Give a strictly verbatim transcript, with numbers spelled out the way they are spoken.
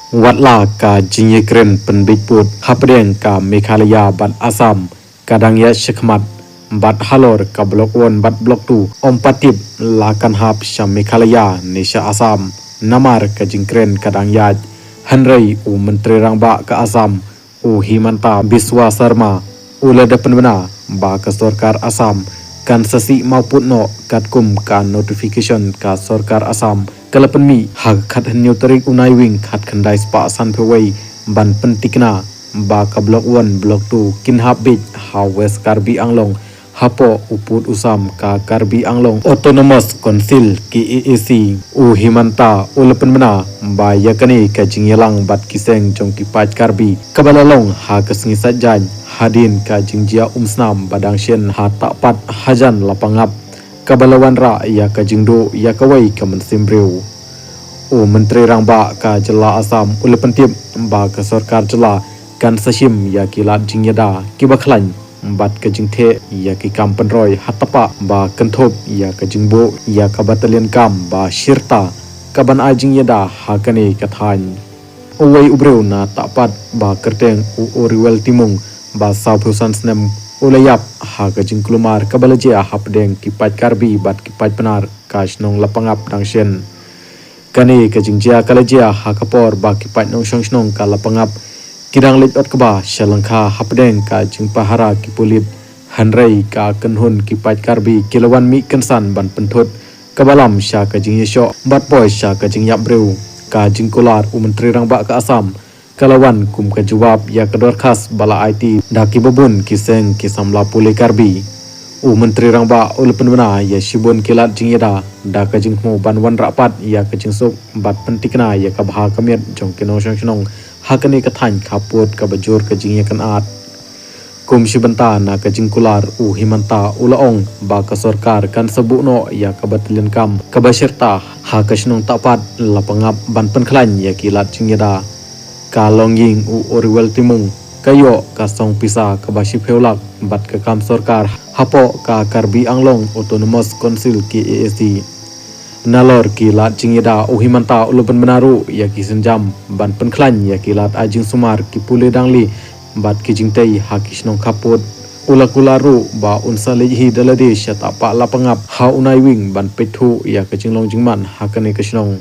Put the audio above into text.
Watla ka jingïakren pynbeit pud hapdeng ka Meghalaya bad Assam ka dang ïaid shakhmat, bad halor ka Block One bad Block Two ym pat tip la kan hap sha Meghalaya ne sha Assam, namar ka jingkren ka dang ïaid. Hynrei u Myntri Rangbah ka Assam, u Himanta Biswa Sarma, u la da pynbna ba ka sorkar Assam kan sa sih mawpud noh katkum ka notification ka sorkar Assam ka la pynmih ha ka khathynñiew tarik u Naiwieng khatkhyndai spah sanphew wei ban pyntikna ba ka Block One, Block Two kin hap beit ha West Karbi Anglong, hapoh u pud u sam ka Karbi Anglong Autonomous Council, K A A C. U Himanta u la pynbna ba ïa kane ka jingïalang bad ki seng jong ki paid Karbi kaba la long ha ka sngi Saitjaiñ hadien ka jingjia umsnam ba dang shen ha Tahpat hajan Lapangap, kaba la wanrah ïa ka jingduh ïa kawei ka mynsiem briew. U Myntri Rangbah ka jylla Assam u la pyntip ba ka sorkar jylla kan sa shim ïa ki lad jingïada kiba khlaiñ bad ka jingtheh ïa ki kam pynroi ha tapah ba kynthup ïa ka jingbuh ïa ka battalion kam ba shirta kaban ai jingïada ha kane ka thaiñ. Uwei u briew na Tahpat ba kyrteng u Oriwel Timung, ba sawphew san snem, u la ïap ha ka jingkulmar kaba la jia hapdeng ki paid Karbi bad ki paid Pnar ka shnong Lapangap dang shen. Kane ka jingjia ka la jia ha ka por ba ki paid nongshong shnong ka Lapangap ki dang leit ot kba sha lyngkha hapdeng ka jingpahara ki pulit. Hynrei ka kynhun ki paid Karbi ki la wan mih kynsan ban pynthut kaba lam sha ka jingïashoh bad poi sha ka jingïap briew. Ka jingkular u Myntri Rangbah ka Assam ka la wan kum ka jubab ïa ka dorkhas ba la aiti da kiba bun ki seng ki samla pule Karbi. U Myntri Rangbah u la pynbna ïa shibun ki lad jingïada da ka jingthmu ban wanrah pat ïa ka jingsuk bad pyntikna ïa ka bha ka miat jong ki nongshong shnong ha kane ka thaiñ khappud kaba jur ka jingïakynad. Kum shi bynta na ka jingkular, u Himanta u la ong ba ka sorkar kan sa buh noh ïa ka battalion kam kaba shirta ha ka shnong Tahpat Lapangap ban pynkhlaiñ ïa ki lad jingïada. Ka longïing u Oriwel Timung ka ïoh ka song pisa kaba shiphew lak bad ka kam sorkar hapoh ka Karbi Anglong Autonomous Council, K A A C. Nalor ki lad jingïada, u Himanta u la pynbna ruh ïa ki sienjam ban pynkhlaiñ ïa ki lad ai jingsumar, ki pule dangli bad ki jingtei ha ki shnong khappud. U la kular ruh ba un sa leit hi da lade sha Tahpat Lapangap ha u Naiwieng ban peit thuh ïa ka jinglong jingman ha kane ka shnong.